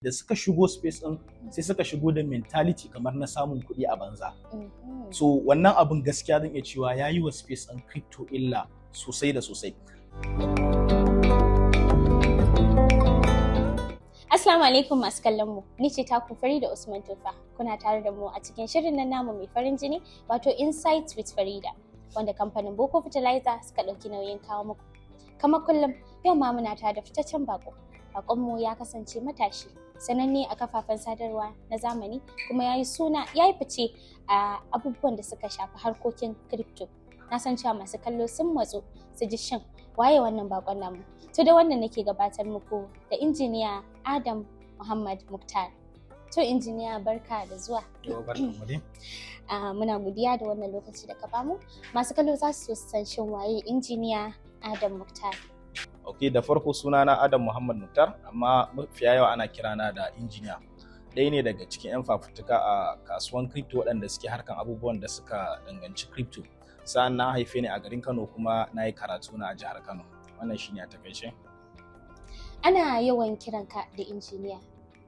Da suka shigo space din, sai suka shigo da mentality kamar na samun kuɗi a banza. So wannan abin gaskiya zan iya cewa ya yi wa space din crypto illa sosai da sosai. Assalamu alaikum masu kallon mu. Ni ce taku Farida Usman Tufa. Kuna tare da mu a cikin shirin nan namu mai farin jini, wato Insights with Farida, wanda kamfanin Boko Fertilizer suka ɗauki nauyin kawo muku. Kamar kullum, yau ma muna tare da fitaccen bako. Bakon mu ya kasance matashi, sananne a kafafen sadarwa na zamani, kuma ya yi suna, ya yi fice a abubuwan da suka shafi harkokin crypto. Na san cewa masu kallo sun matsu su ji shin waye wannan bakon namu. To, da wannan nake gabatar muku da Injiniya Adam Muhammad Muktar. To, Injiniya, barka da zuwa. Barkanmu dai. Muna godiya da wannan lokaci da ka bamu. Masu kallo za su so su san shin waye Injiniya Adam Muktar. Ok, da farko sunana Adam Muhammad Muktar, amma mafiya yawa ana kirana da Injiniya. Ɗaya ne daga cikin 'yan fafutuka a kasuwan crypto waɗanda suke harkan abubuwan da suka danganci crypto. Sa'an na haife ni a garin Kano, kuma na yi karatu na a jihar Kano. Wannan shine a takaice. Ana yawan kiranka da Injiniya.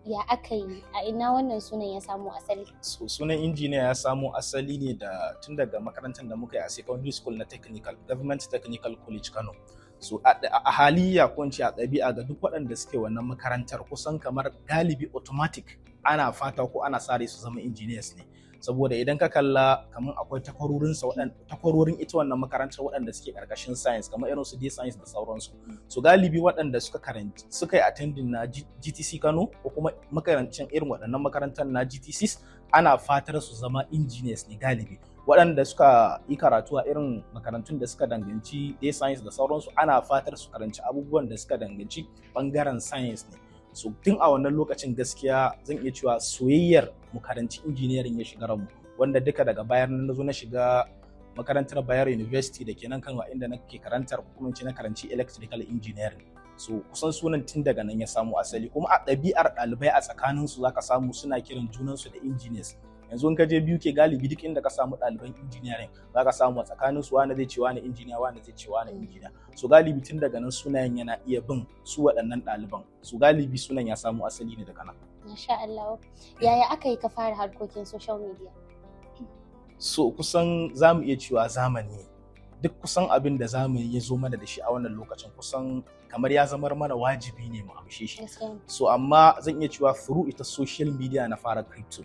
Ya aka yi, a ina wannan sunan ya samo asali? So, sunan Injiniya ya samo asali ne da tun daga makarantar da muka yi a secondary school na technical, Government Technical College Kano. So a haliyya, ko in ce a ɗabi'a, ga duk waɗanda suke wannan makarantar, kusan kamar galibi automatic ana fata ko ana sa rai su zama engineers ne, saboda idan ka kalla kamar akwai takwarorinsa, takwarorin ita wannan makarantar waɗanda suke ƙarƙashin science, kamar irin su day science da sauransu. So galibi waɗanda suka karanci, suka yi attending na GTC Kano ko kuma makarancin irin waɗannan makarantar na GTCs, ana fatar su zama engineers ne. Galibi waɗanda suka yi karatu a irin makarantun da suka danganci day science da sauransu, ana fatar su karanci abubuwan da suka danganci ɓangaren science ne. So tun a wannan lokacin gaskiya zan iya cewa soyayyar mu karanci engineering ya shiga ranmu, wanda duka daga bayan na zo na shiga makarantar Bayero University da ke nan Kano, inda nake karantar, ko kuma in ce na karanci electrical engineering. So kusan sunan tun daga nan ya samu asali. Kuma a ɗabi'ar ɗalibai a tsakanin su zaka samu suna kiran junansu da engineers. Yanzu in ka je BUK, galibi duk inda ka samu ɗaliban engineering, zaka samu a tsakanin su wani zai ce wani engineer, wani zai ce wani engineer. So galibi tun daga nan sunayen yana iya bin su waɗannan ɗaliban. So galibi sunan ya samu asali ne daga nan. Masha Allah. Yaya aka yi ka fara harkokin social media? So kusan za mu iya cewa zamani, duk kusan abin da zamani ya zo mana da shi a wannan lokacin, kusan kamar ya zamar mana wajibi ne mu amshe shi. So amma zan iya cewa through ita social media na fara crypto.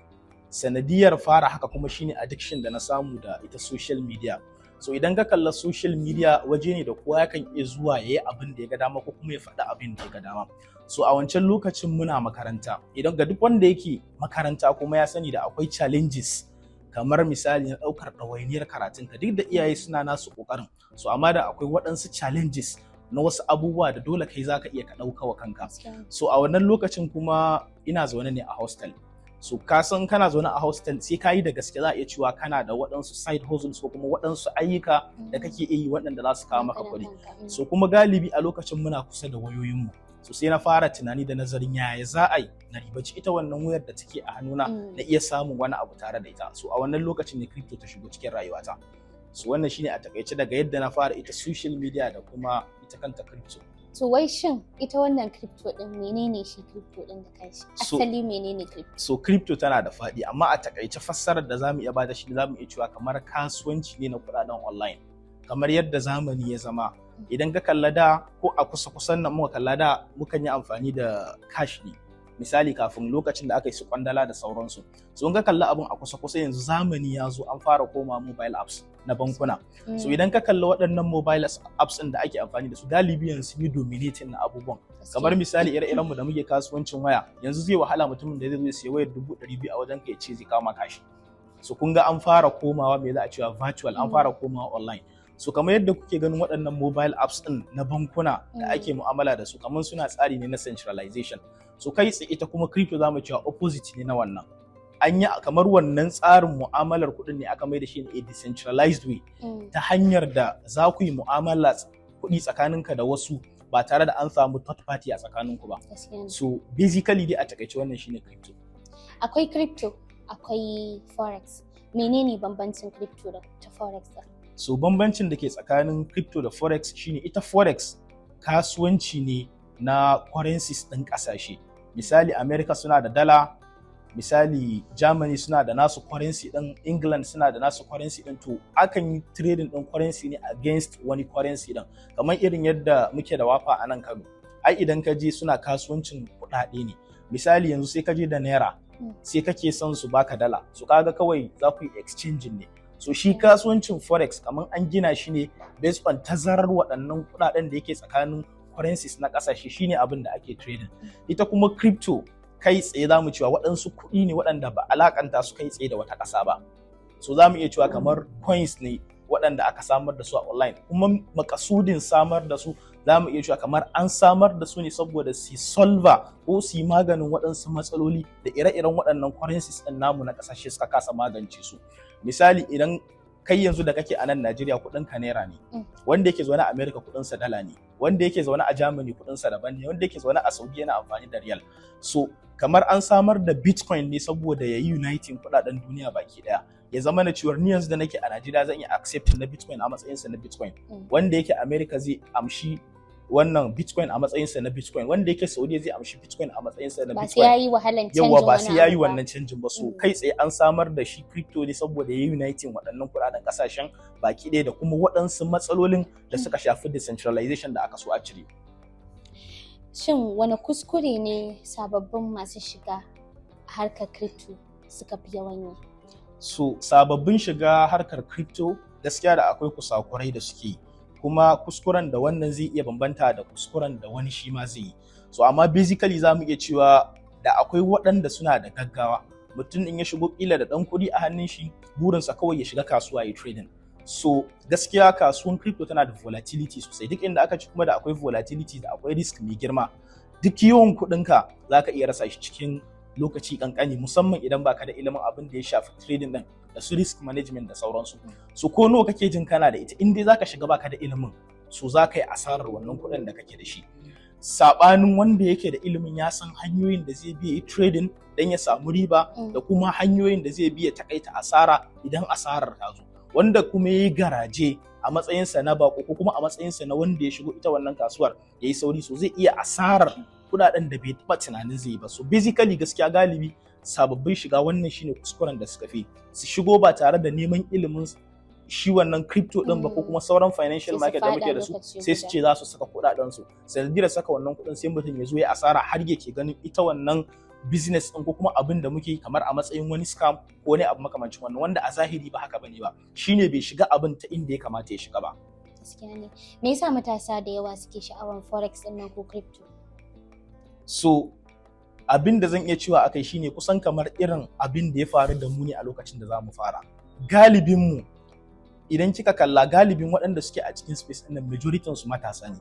Sanadiyar fara haka kuma shine addiction da na samu da ita social media. So idan ka kalla, social media waje ne da kowa yakan iya zuwa ya yi abin da ya ga dama ko kuma ya faɗi abin da ya ga dama. So a wancan lokacin muna makaranta. Idan ga duk wanda yake makaranta kuma ya sani da akwai challenges, kamar misali na ɗaukar ɗawainiyar karatunka, duk da iyaye suna nasu ƙoƙarin. So amma da akwai waɗansu challenges na wasu abubuwa da dole kai zaka iya ka ɗauka wa kanka. So a wannan lokacin kuma ina zaune ne a hostel. So ka san kana zaune a hostel, sai ka yi da gaske za a iya cewa kana da waɗansu side hustles ko kuma waɗansu ayyuka da kake iya yi waɗanda za su kawo maka kuɗi. So kuma galibi a lokacin muna kusa da wayoyinmu. So sai na fara tunani da nazarin yaya za a yi na ribaci ita wannan wayar da take a hannuna na iya samun wani abu tare da ita. So a wannan lokacin ne crypto ta shigo cikin rayuwata. So wannan shine a takaice daga yadda na fara ita social media da kuma ita kanta crypto. To, wai shin ita wannan crypto din, menene shi crypto din da kanshi? Asali menene crypto? So crypto tana da faɗi, amma a takaice fassarar da zamu iya bada shi, zamu iya cewa kamar kasuwanci ne na kuɗaɗen online. Kamar yadda zamani ya zama, idan ka kalla da ko a kusa kusan nan muka kalla, da mukan yi amfani da cash ne, misali kafin lokacin da aka yi su kwandala da sauransu. So in ka kalla abun a kusa kusa, yanzu zamani ya zo an fara koma mobile apps na bankuna. So idan ka kalla waɗannan mobile apps ɗin da ake amfani da su, galibi yanzu sun yi dominating na abubuwan. Kamar misali ire-iren mu da muke kasuwancin waya, yanzu zai wahala mutumin da zai zo ya siya wayar 200,000 a wajen ka ya ce zai kama kashi. So kun ga an fara komawa, me za a cewa, virtual, an fara komawa online. So kamar yadda kuke ganin waɗannan mobile apps ɗin na bankuna da ake mu'amala da su, kamar suna tsari ne na centralization. So kai tsaye ita kuma crypto zamu cewa opposite ne na wannan. An yi kamar wannan tsarin mu'amalar kuɗin ne aka mai da shi ne a decentralized way, ta hanyar da za ku yi mu'amala kuɗi tsakaninka da wasu ba tare da an samu third party a tsakaninku ba. So basically dai a takaice wannan shine crypto. Akwai crypto, akwai forex. Menene bambancin crypto da ta forex din? So bambancin da ke tsakanin crypto da forex shine ita forex kasuwanci ne na currencies ɗin ƙasashe. Misali, America suna da dala, misali Germany suna da nasu currency din, England suna da nasu currency din. To akan yi trading din currency ne against wani currency din, kamar irin yadda muke da Wapa a nan Kano. Ai idan ka je, suna kasuwancin kuɗaɗe ne. Misali, yanzu sai ka je da naira, sai kake son su baka dala, so kaga kawai za ku yi exchanging ne. So shi kasuwancin forex kamar an gina shi ne based on tazarar waɗannan kuɗaɗen da yake tsakanin currencies na ƙasashe, shine abin da ake trading. Ita kuma crypto, kai tsaye za mu cewa waɗansu kuɗi ne waɗanda ba alakanta su kai tsaye da wata ƙasa ba. So za mu iya cewa kamar coins ne waɗanda aka samar da su a online, kuma makasudin samar da su, za mu iya cewa kamar an samar da su ne saboda su solve ko su yi maganin waɗansu matsaloli da ire-iren waɗannan currencies ɗin namu na ƙasashe suka kasa magance su. Misali, idan kai yanzu da kake a nan Najeriya, kuɗin ka naira ne, wanda yake zaune a America kuɗinsa dala ne, wanda yake zaune a Germany kuɗinsa daban ne, wanda yake zaune a Saudi yana amfani da riyal. So kamar an samar da Bitcoin ne saboda ya yi uniting kuɗaɗen duniya baki ɗaya, ya zama na cewar ni yanzu da nake a Najeriya zan iya accepting na Bitcoin a matsayinsa na Bitcoin, wanda yake America zai amshi wannan Bitcoin a matsayinsa na Bitcoin, wanda yake Saudiya zai amshi Bitcoin a matsayinsa na Ba sai Bitcoin. yayi wahalan canjin Yawa, ba wani sai yayi abu ba. wannan canjin ba. So kai tsaye an samar da shi crypto ne saboda ya uniting waɗannan kuɗaɗen ƙasashen baki ɗaya da kuma waɗansu matsalolin da suka shafi decentralization da aka so a cire. Shin wani kuskure ne sababbin masu shiga harkar crypto suka fi yawan yi? So sababbin shiga harkar crypto, gaskiya da akwai kusakurai da suke yi, kuma kuskuren da wannan zai iya bambanta da kuskuren da wani shi ma zai yi. So amma basically za mu iya cewa da akwai waɗanda suna da gaggawa. Mutum in ya shigo kila da ɗan kuɗi a hannun shi, burinsa kawai ya shiga kasuwa ya trading. So gaskiya kasuwan crypto tana da volatility sosai. Duk inda aka ci kuma da akwai volatility, da akwai risk mai girma. Duk yawan kuɗinka za ka iya rasa shi cikin lokaci kankani, musamman idan baka da ilimin abin da ya shafi trading din da su risk management da sauransu. So ko nawa kake jin kana da ita, in dai zaka shiga baka da ilimin, so za ka yi asarar wannan kuɗin da kake da shi. Sabanin wanda yake da ilimin, ya san hanyoyin da zai bi yi trading dan ya samu riba da kuma hanyoyin da zai bi ya takaita asara idan asarar ta zo. Wanda kuma yayi garaje a matsayinsa na bako ko kuma a matsayinsa na wanda ya shigo ita wannan kasuwar yayi sauri, so zai iya asarar kudaden da bai taɓa tunanin zai yi ba. So basically, gaskiya galibi sababbin shiga, wannan shine kuskuren da suka fi: su shigo ba tare da neman ilimin shi wannan crypto din ba ko kuma sauran financial Sai su market da muke faɗa da su, lokaci sai su guda. ce za su saka kudaden su. Sanadiyar saka wannan kudin, sai mutum ya zo ya asara, har yake ganin ita wannan business din ko kuma abin da muke kamar a matsayin wani scam ko wani abu makamancin wannan, wanda a zahiri ba haka bane ba. Shine bai shiga abin ta inda ya kamata ya shiga ba. Gaskiya ne. Me yasa matasa da yawa suke sha'awan forex din nan ko crypto? So abin da zan iya cewa akai shine kusan kamar irin abin da ya faru da mu ne a lokacin da za mu fara. Galibin mu, idan kika kalla, galibin waɗanda suke a cikin space ɗin nan, majority su matasa ne.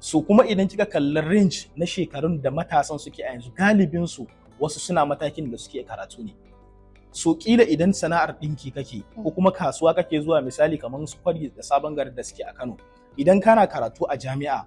So kuma idan kika kalli range na shekarun da matasan suke a yanzu, galibin su wasu suna matakin da suke karatu ne. So kila idan sana'ar ɗinki kake ko kuma kasuwa kake zuwa, misali kamar su Kwari da Sabon Gari da suke a Kano, idan kana karatu a jami'a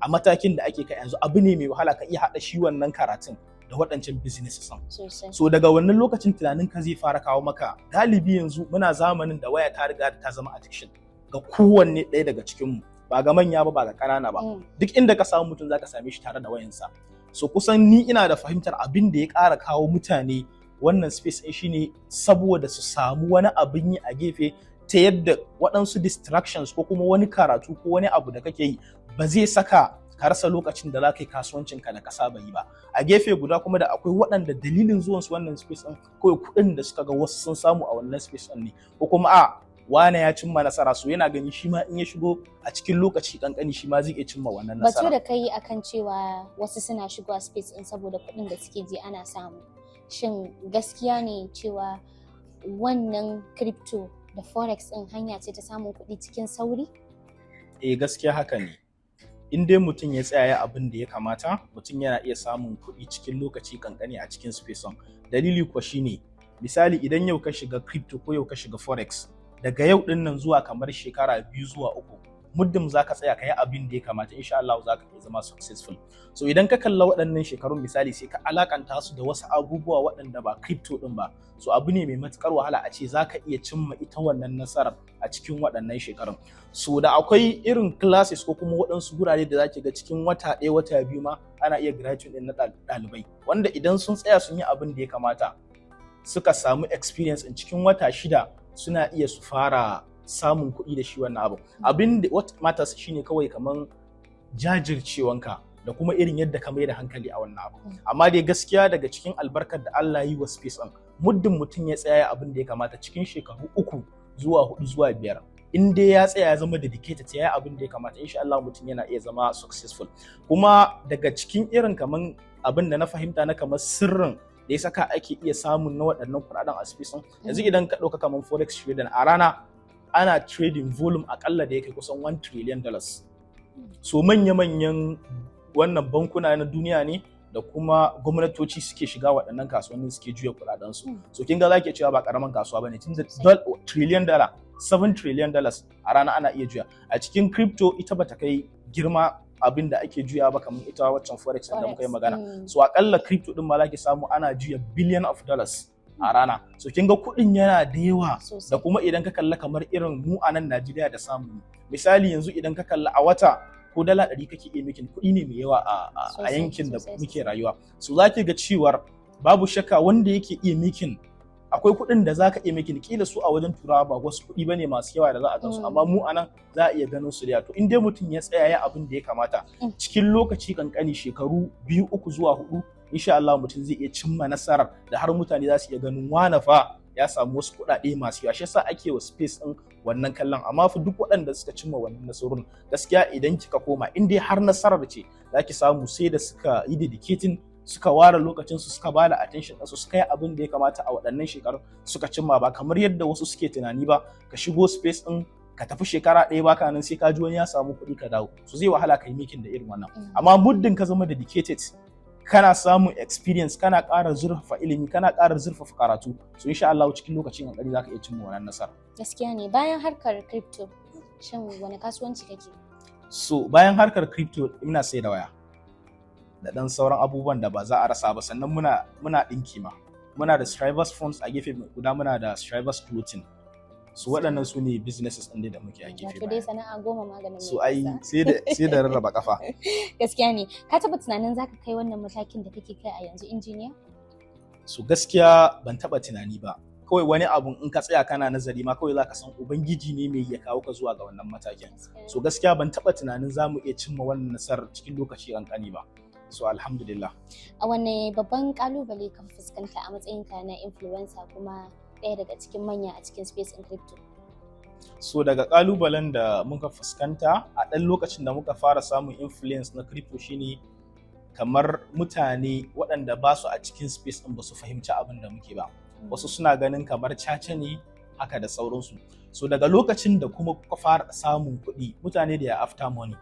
a matakin da ake kai yanzu, abu ne mai wahala ka iya haɗa shi wannan karatun da waɗancan businesses ɗin. So daga wannan lokacin tunanin ka zai fara kawo maka. Galibi yanzu muna zamanin da waya ta riga ta zama addiction ga kowanne ɗaya daga cikinmu, ba ga manya ba, ba ga ƙanana ba. Duk inda ka samu mutum, zaka same shi tare da wayansa. So kusan ni ina da fahimtar abin da ya ƙara kawo mutane wannan space ɗin shine saboda su samu wani abin yi a gefe, ta yadda waɗansu distractions ko kuma wani karatu ko wani abu da kake yi ba zai saka ka rasa lokacin da za ka yi kasuwancinka da ka saba yi ba. A gefe guda kuma, da akwai waɗanda dalilin zuwan su wannan space ɗin kawai kuɗin da suka ga wasu sun samu a wannan space ɗin ne, ko kuma a wane ya cimma nasara, so yana gani shi ma in ya shigo a cikin lokaci kankani, shi ma zai iya cimma wannan Batu nasara. da kai akan cewa wasu suna shigowa space din saboda kuɗin da suke ji ana samu. Shin gaskiya ne cewa wannan crypto da forex din hanya ce ta samun kuɗi cikin sauri? Eh, gaskiya haka ne. In dai mutum ya tsaya ya abin da ya kamata, mutum yana iya samun kuɗi cikin lokaci kankani a cikin space ɗin. Dalili kuwa shine, misali, idan yau ka shiga crypto ko yau ka shiga forex, daga yau din nan zuwa kamar shekara 2 zuwa 3 Muddin za ka tsaya ka yi abin da ya kamata, insha Allah za ka iya zama successful. So idan ka kalla waɗannan shekarun, misali, sai ka alakanta su da wasu abubuwa waɗanda ba crypto ɗin ba, so abu ne mai matukar wahala a ce za ka iya cimma ita wannan nasarar a cikin waɗannan shekarun. So da akwai irin classes ko kuma waɗansu gurare da zaki ga cikin wata 1, wata 2 ma ana iya graduate ɗin na ɗalibai, wanda idan sun tsaya sun yi abin da ya kamata, suka samu experience in cikin wata 6, suna iya su fara samun kuɗi da shi wannan abu. Abin da what matters shine kawai kaman jajircewanka da kuma irin yadda ka mai da hankali a wannan abu. Amma dai gaskiya, daga cikin albarkar da Allah yi wa space ɗin, muddin mutum ya tsaya abin da ya kamata, cikin shekaru 3 zuwa 4 zuwa 5, in dai ya tsaya ya zama dedicated, ya yi abin da ya kamata, insha Allah mutum yana iya zama successful. Kuma daga cikin irin kaman abin da na fahimta na kamar sirrin da ya saka ake iya samun na waɗannan kuɗaɗen a space ɗin yanzu, idan ka ɗauka kamar forex trading, a rana ana trading volume akalla da ya kai kusan $1 trillion. So manya-manyan wannan bankuna na duniya ne da kuma gwamnatoci suke shiga waɗannan kasuwannin, suke juya kuɗaɗensu. So kin ga zaki cewa ba karaman kasuwa bane, tun da trillion dollar, $7 trillion a rana ana iya juya. A cikin crypto, ita bata kai girma abin da ake juya ba kamar ita waccan forex da muka yi magana. So akalla crypto din ma zaki samu ana juya billion of dollars a rana. So kin ga kuɗin yana da yawa. Da kuma idan ka kalla kamar irin mu a nan Najeriya da samu, misali, yanzu idan ka kalla a wata ko $100 kake iya making, kuɗi ne mai yawa a yankin da muke rayuwa. So za ki ga cewar babu shakka wanda yake iya making, akwai kuɗin da zaka iya making, kila su a wajen Turawa ba wasu kuɗi bane masu yawa da za a gansu, amma mu anan za a iya ganin su da. To in dai mutum ya tsaya ya abin da ya kamata, cikin lokaci kankani, shekaru 2, 3 zuwa 4, insha Allah mutum zai iya cimma nasarar da har mutane za su iya ganin wane fa ya samu wasu kuɗaɗe masu yawa. Shi yasa ake wa space ɗin wannan kallon. Amma fa duk waɗanda suka cimma wannan nasarorin, gaskiya idan kika koma, in dai har nasarar ce, zaki samu sai da suka yi dedicating, suka ware lokacin su, suka bada attention ɗinsu, suka yi abin da ya kamata a waɗannan shekarun suka cimma. Ba kamar yadda wasu suke tunani ba, ka shigo space ɗin, ka tafi shekara 1 baka nan, sai ka ji wani ya samu kuɗi ka dawo. So zai wahala ka yi making da irin wannan. Amma muddin ka zama dedicated, kana samun experience, kana ƙara zurfafa ilimi, kana ƙara zurfafa karatu, so insha Allah cikin lokacin kankani zaka iya cimma wannan nasara. Gaskiya ne. Bayan harkar crypto, shin wani kasuwanci kake? So bayan harkar crypto, ina sai da waya da ɗan sauran abubuwan da ba za a rasa ba. Sannan muna ɗinki ma, muna da Strivers Funds a gefe guda, muna da Strivers Clothing. So waɗannan su ne businesses ɗin da muke a gefe. Wato dai sana'a goma maganin So ai sai da rarraba kafa. Gaskiya ne. Ka taɓa tunanin zaka kai wannan matakin da kake kai a yanzu, injiniya? So gaskiya ban taɓa tunani ba. Kawai wani abun in ka tsaya kana nazari ma, kawai zaka san Ubangiji ne mai ya kawo ka zuwa ga wannan matakin. So gaskiya ban taɓa tunanin za mu iya cimma wannan nasarar cikin lokaci kankani ba. So alhamdulillah. A wanne babban kalubale ka fuskanta a matsayinka na influencer kuma ɗaya daga cikin manya a cikin space in crypto? So daga kalubalen da muka fuskanta a ɗan lokacin da muka fara samun influence na crypto shine kamar mutane waɗanda ba su a cikin space ɗin ba su fahimci abin da muke ba. Wasu suna ganin kamar caca ne haka da sauransu. So daga lokacin da kuma kuka fara samun kuɗi, mutane da ya after money,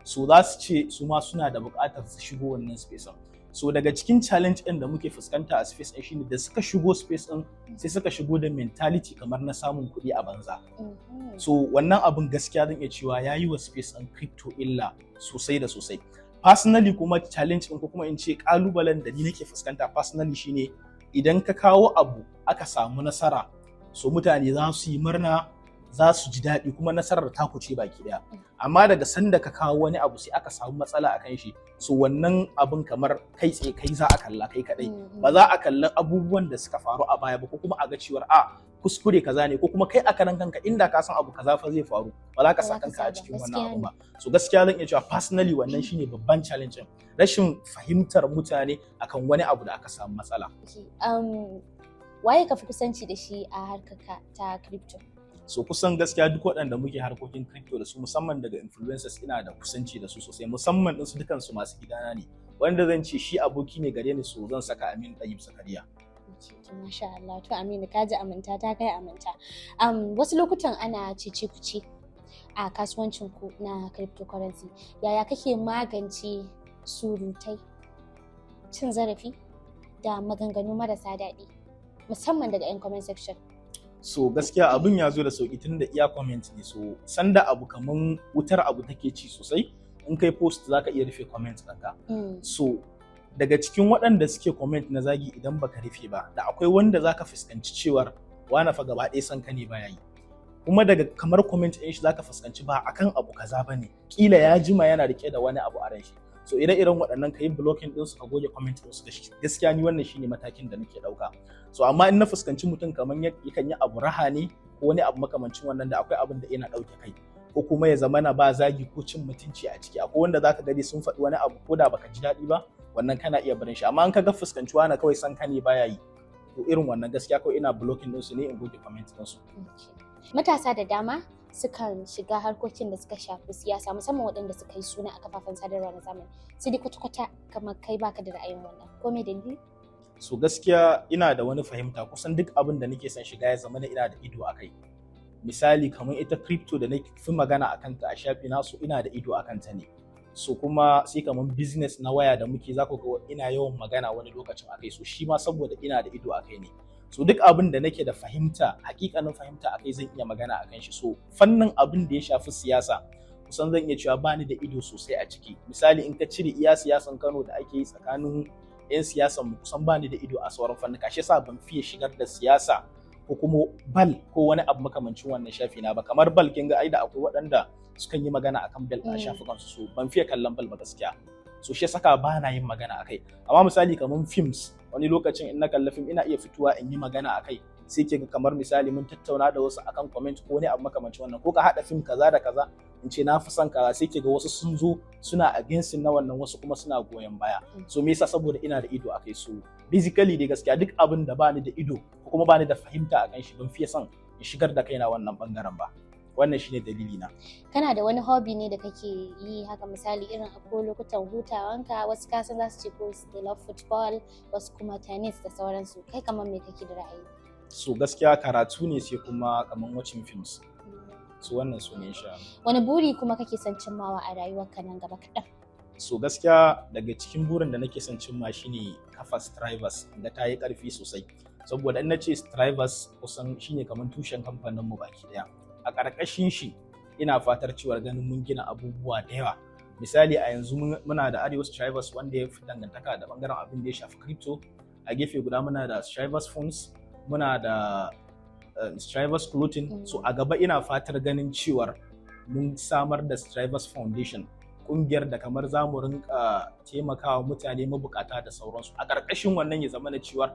so za su ce su ma suna da buƙatar su shigo wannan space ɗin. So daga cikin challenge ɗin da muke fuskanta a space ɗin shine da suka shigo space ɗin, sai suka shigo da mentality kamar na samun kuɗi a banza. So wannan abin gaskiya zan iya cewa ya yi wa space ɗin crypto illa sosai da sosai. Personally kuma, challenge ɗin ko kuma in ce ƙalubalen da ni nake fuskanta personally shine idan ka kawo abu aka samu nasara, so mutane za su yi murna, za su ji daɗi, kuma nasarar ta kuce baki ɗaya. Amma daga sanda ka kawo wani abu sai aka samu matsala akan shi, so wannan abin kamar kai tsaye kai za a kalla kai kadai, ba za a kalli abubuwan da suka faru a baya ba, ko kuma a ga cewar a kuskure kaza ne, ko kuma kai a karan kanka inda ka san abu kaza fa zai faru, ba za ka sa kanka a cikin wannan abu ba. So gaskiya zan iya cewa personally wannan shine babban challenge, rashin fahimtar mutane akan wani abu da aka samu matsala. Waye ka fi kusanci da shi a harkar ta crypto? So kusan gaskiya duk waɗanda muke harkokin crypto da su, musamman daga influencers, ina da kusanci da su sosai, musamman ɗinsu dukansu masu gidana ne. Wanda zan ce shi aboki ne gare ni, so zan saka Aminu Ɗayyib Zakariya. To masha Allah, to Aminu, ka ji aminta ta kai aminta. Wasu lokutan ana cece kuce a kasuwancin ku na cryptocurrency. Yaya kake magance surutai, cin zarafi da maganganu marasa daɗi, musamman daga 'yan comment section? So gaskiya abin ya zo da sauki tun da iya comment ne. So sanda abu kaman wutar abu take ci sosai, in kai post zaka iya rufe comment ɗinka. So daga cikin waɗanda suke comment na zagi, idan baka rufe ba, da akwai wanda zaka fuskanci cewar wane fa gaba ɗaya son ka ne baya yi. Kuma daga kamar comment ɗin shi zaka fuskanci ba akan abu kaza bane, kila ya jima yana rike da wani abu a ran shi. So ire-iren waɗannan ka yi blocking ɗinsu, ka goge comment ɗinsu da shi. Gaskiya ni wannan shine matakin da nake ɗauka. So amma in na fuskanci mutum kamar yakan yi abu raha ne ko wani abu makamancin wannan, da akwai abin da ina ɗauke kai, ko kuma ya zama na ba zagi ko cin mutunci a ciki. Akwai wanda zaka gani sun faɗi wani abu, ko da baka ji daɗi ba, wannan kana iya barin shi. Amma in ka ga fuskanci wani kawai san ka ne baya yi, to irin wannan gaskiya kawai ina blocking ɗinsu ne, in goge comment ɗinsu. Matasa da dama sukan shiga harkokin da suka shafi siyasa, musamman waɗanda suka yi suna a kafafen sadarwa na zamani. Sai dai kwata-kwata kamar kai baka da ra'ayin wannan. Ko me dalili? So gaskiya ina da wani fahimta, kusan duk abin da nake son shiga ya zama ina da ido a kai. Misali kamar ita crypto da na fi magana a kanta a shafi na, so ina da ido a kanta ne. So kuma sai kamar business na waya da muke, za ku ga ina yawan magana wani lokacin akai. So shi ma saboda ina da ido a kai ne. So duk abin da nake da fahimta, hakikanin fahimta akai, zan iya magana akan shi. So fannin abin da ya shafi siyasa, kusan zan iya cewa bani da ido sosai a ciki. Misali, in ka cire iya siyasan Kano da ake yi tsakanin 'yan siyasan mu, kusan bani da ido a sauran fannuka. Shi yasa ban fiye shigar da siyasa ko kuma bal ko wani abu makamancin wannan shafi na ba. Kamar bal, kin ga ai da akwai waɗanda sukan yi magana akan bal a shafukan su. So ban fiye kallon bal ba gaskiya, so shi saka ba na yin magana akai. Amma misali kamar films, wani lokacin in na kalla film ina iya fitowa in yi magana akai. Sai ke ga kamar misali mun tattauna da wasu akan comment ko wani abu makamancin wannan, ko ka haɗa film kaza da kaza, in ce na fi son kaza, sai ke ga wasu sun zo suna against na wannan, wasu kuma suna goyon baya. So me yasa? Saboda ina da ido akai. So basically dai gaskiya duk abin da bani da ido ko kuma bani da fahimta akan shi, ban fiye son in shigar da kaina wannan bangaren ba. Wannan shine dalili na. Kana da wani hobby ne da kake yi haka, misali irin a ko lokutan hutawanka? Wasu kasan za su ce ko they love football, wasu kuma tennis da sauransu. Kai kamar me kake da ra'ayi? So gaskiya karatu ne, sai kuma kamar watching films. So wannan su ne, insha Allah. Wani buri kuma kake son cimmawa a rayuwarka nan gaba kaɗan? So gaskiya daga cikin burin da nake son cimma shine kafa Strivers da ta yi ƙarfi sosai, saboda in na ce Strivers kusan shine kamar tushen kamfanin mu baki daya. A ƙarƙashin shi ina fatar cewar ganin mun gina abubuwa da yawa. Misali, a yanzu muna da Arewa Strivers, wanda ya fi dangantaka da bangaren abin da ya shafi crypto. A gefe guda muna da Strivers Funds, muna da Strivers Clothing. So a gaba ina fatar ganin cewar mun samar da Strivers Foundation, kungiyar da kamar za mu rinka taimakawa mutane mabukata da sauransu. A ƙarƙashin wannan ya zama na cewar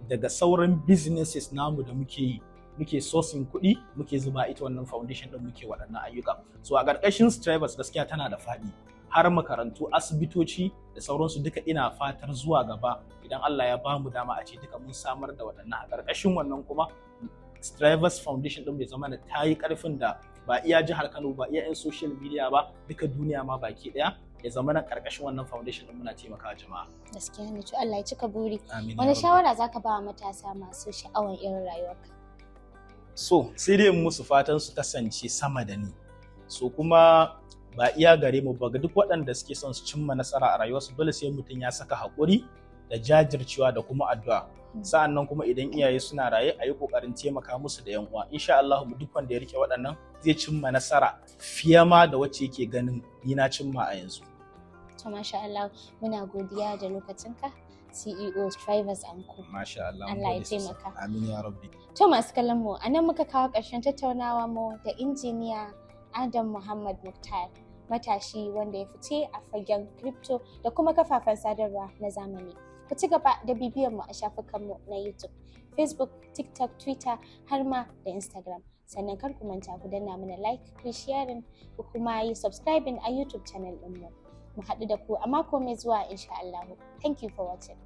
daga sauran businesses namu da muke yi, muke sourcing kuɗi, muke zuba ita wannan foundation ɗin, muke waɗannan ayyuka. So a ƙarƙashin Strivers gaskiya tana da faɗi, har makarantu, asibitoci da sauransu duka. Ina fatar zuwa gaba, idan Allah ya bamu dama, a ce duka mun samar da waɗannan. A ƙarƙashin wannan kuma Strivers Foundation ɗin bai zama da ta yi ƙarfin da ba iya jihar Kano ba, iya 'yan social media ba, duka duniya ma baki ɗaya, ya zama na ƙarƙashin wannan foundation ɗin muna taimakawa jama'a. Gaskiya ne, to Allah ya cika buri. Amin. Wani shawara zaka ba wa matasa masu sha'awan irin rayuwarka? So sai dai in musu fatan su kasance sama da ni. So kuma ba iya gare mu ba, ga duk waɗanda suke son su cimma nasara a rayuwarsu, dole sai mutum ya saka haƙuri da jajircewa da kuma addu'a. Sa'an nan kuma idan iyaye suna raye, a yi ƙoƙarin taimaka musu da yan uwa. Insha Allah duk wanda ya rike waɗannan zai cimma nasara fiye ma da wacce yake ganin ni na cimma a yanzu. To masha Allah, muna godiya da lokacinka, CEO Strivers and Co. Masha Allah, mun Allah ya gode sosai. taimaka. Amin ya rabbi. To masu kallon mu, a nan muka kawo ƙarshen tattaunawa mu da injiniya Adam Muhammad Muktar, matashi wanda ya fice a fagen crypto da kuma kafafen sadarwa na zamani. Ku ci gaba da bibiyar mu a shafukanmu na YouTube, Facebook, TikTok, Twitter har ma da Instagram. Sannan kar ku manta ku danna mana like, ku yi sharing, ku kuma yi subscribing a YouTube channel ɗinmu. Mu haɗu da ku a mako mai zuwa, insha Allah. Thank you for watching.